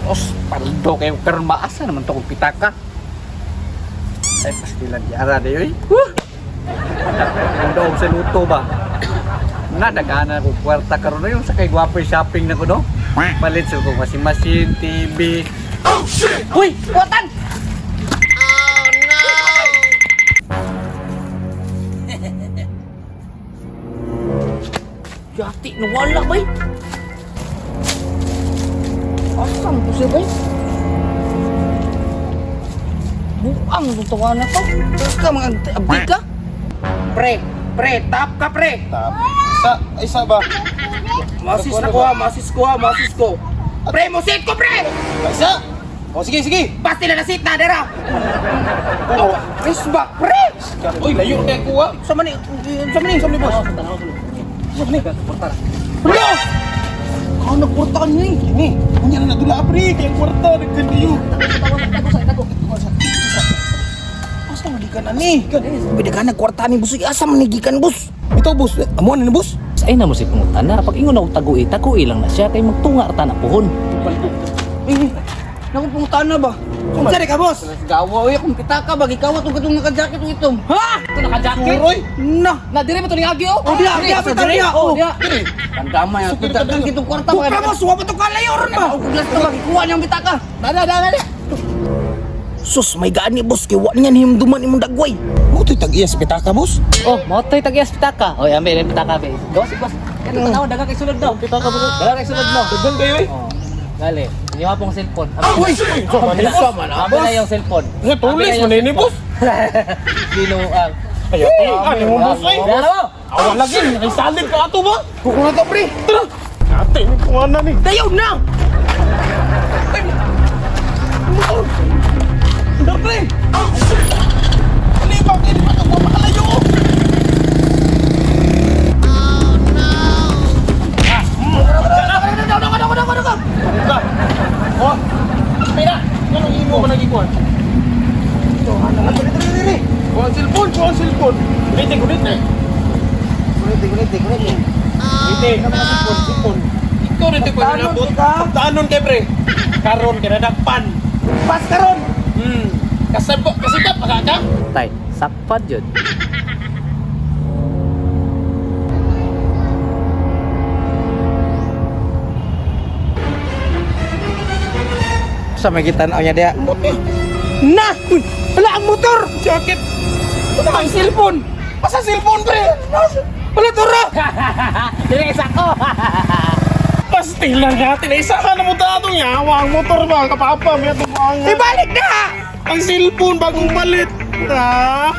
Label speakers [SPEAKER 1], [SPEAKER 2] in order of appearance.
[SPEAKER 1] Os, paldo kayo karon maasa naman to kung pitaka. Ay, pastilan di ara di oy. Woo! Ang daog sa luto ba? Nadagana ko kwarta karon yung sa kay gwapo yung shopping na ko no. Palit sa ko washing machine, TV. Oh shit! Uy, kuwatan!
[SPEAKER 2] Yati, nawala bay. Asam ko siya bay. Buang itong tawa na to. Ka mga abdi ka. Pre, pre, tap ka pre.
[SPEAKER 3] Tap. Isa, isa ba?
[SPEAKER 2] Masis na ko ha, masis ko ha, masis ko. Pre, musit ko pre!
[SPEAKER 3] Isa! O sige, sige.
[SPEAKER 2] Basta na nasit na, dara! Oh, back, pre!
[SPEAKER 3] Uy, layo kay kuha.
[SPEAKER 2] Sa mani, sa mani,
[SPEAKER 3] Sa mani, boss. Sa mani.
[SPEAKER 2] Hello! Ako nagporta ka niya eh.
[SPEAKER 3] Ini, unya na nadula pre, kay ang kwarta nagkandiyo.
[SPEAKER 2] Asa magikan ani? Bida ka nagkwarta ni boss. Asa man gikan boss?
[SPEAKER 3] Ito boss, amo na ni boss.
[SPEAKER 4] Ay na mo si pangutana, pag ingon na og tagui, tagui lang na siya kay magtunga ra ta na puhon.
[SPEAKER 2] Eh, naku punta na ba? Kung sari ka boss?
[SPEAKER 1] Gawa oy, kung pitaka ba gikawat og katong naka-jacket og itom.
[SPEAKER 2] Ha?
[SPEAKER 4] Ito naka-jacket.
[SPEAKER 3] Suroy.
[SPEAKER 2] Na!
[SPEAKER 4] Na dire ba to ning agi oh?
[SPEAKER 2] Oh, diya, diya,
[SPEAKER 1] Sa
[SPEAKER 2] diya,
[SPEAKER 1] dire?
[SPEAKER 2] diya.
[SPEAKER 4] Oh,
[SPEAKER 2] Oh,
[SPEAKER 4] diya.
[SPEAKER 1] Tandama ya,
[SPEAKER 3] Sukil
[SPEAKER 1] kita
[SPEAKER 3] ka
[SPEAKER 1] kan kitong kwarta
[SPEAKER 2] Buka boss, wa pa to kalayo ron ba?
[SPEAKER 1] Og glass to ba gikuha niyang pitaka.
[SPEAKER 4] Dada, dada, dada.
[SPEAKER 2] Sus, may gani boss kay wa niyan himduman imong dagway.
[SPEAKER 3] Mo to'y tag-iya sa pitaka boss.
[SPEAKER 4] Oh, mo to'y tag-iyas pitaka. Oy, ambil ang pitaka be. Gawas boss. Kato tanaw daga kay sulod no.
[SPEAKER 3] Pitaka boss.
[SPEAKER 4] Daga kay sulod no.
[SPEAKER 3] Daghan kayo eh.
[SPEAKER 4] Oh. Gali, inyo pong cellphone.
[SPEAKER 3] Uy,
[SPEAKER 4] Ambil
[SPEAKER 3] man
[SPEAKER 4] na yung cellphone.
[SPEAKER 3] Sa tulis man ni boss.
[SPEAKER 4] Ginuang.
[SPEAKER 3] Ay, ano mo boss ay?
[SPEAKER 4] Dara mo.
[SPEAKER 3] Awa lagi, ay salid ka ato ba?
[SPEAKER 2] Kuko na to pre.
[SPEAKER 3] Tara. Ate, ni kuha na ni.
[SPEAKER 2] Dayaw na. Ay, motor.
[SPEAKER 3] Tara pre. Ano ba kini pa ka makalayo? Ka. Oh. Pira. Ano imo ka nagikuan? Kuha ang cellphone, kuha ang cellphone. Ulitin, ulitin.
[SPEAKER 2] Kuniti, kuniti, kuniti.
[SPEAKER 3] Ulitin. Cellphone, cellphone. Ikaw rin ito
[SPEAKER 2] Pagtaanon
[SPEAKER 3] nabot.
[SPEAKER 2] kita.
[SPEAKER 3] Pagtaanon kay pre. Karon kay nadakpan.
[SPEAKER 2] Pas karon.
[SPEAKER 3] Kasabo, kasikap ka ka?
[SPEAKER 4] Tay, sakpad yun.
[SPEAKER 1] Sa may kita niya diya.
[SPEAKER 2] Na! Uy, wala ang motor.
[SPEAKER 3] Jacket. Ano ang cellphone? Basta cellphone pre.
[SPEAKER 2] Wala turo.
[SPEAKER 4] Dire isa ko.
[SPEAKER 3] Pastilan natin. Isa ka na mo tatong yawa. Ang motor ba? Kapapa. May itong ang,
[SPEAKER 2] Ibalik na.
[SPEAKER 3] ang cellphone bagong palit. Ah.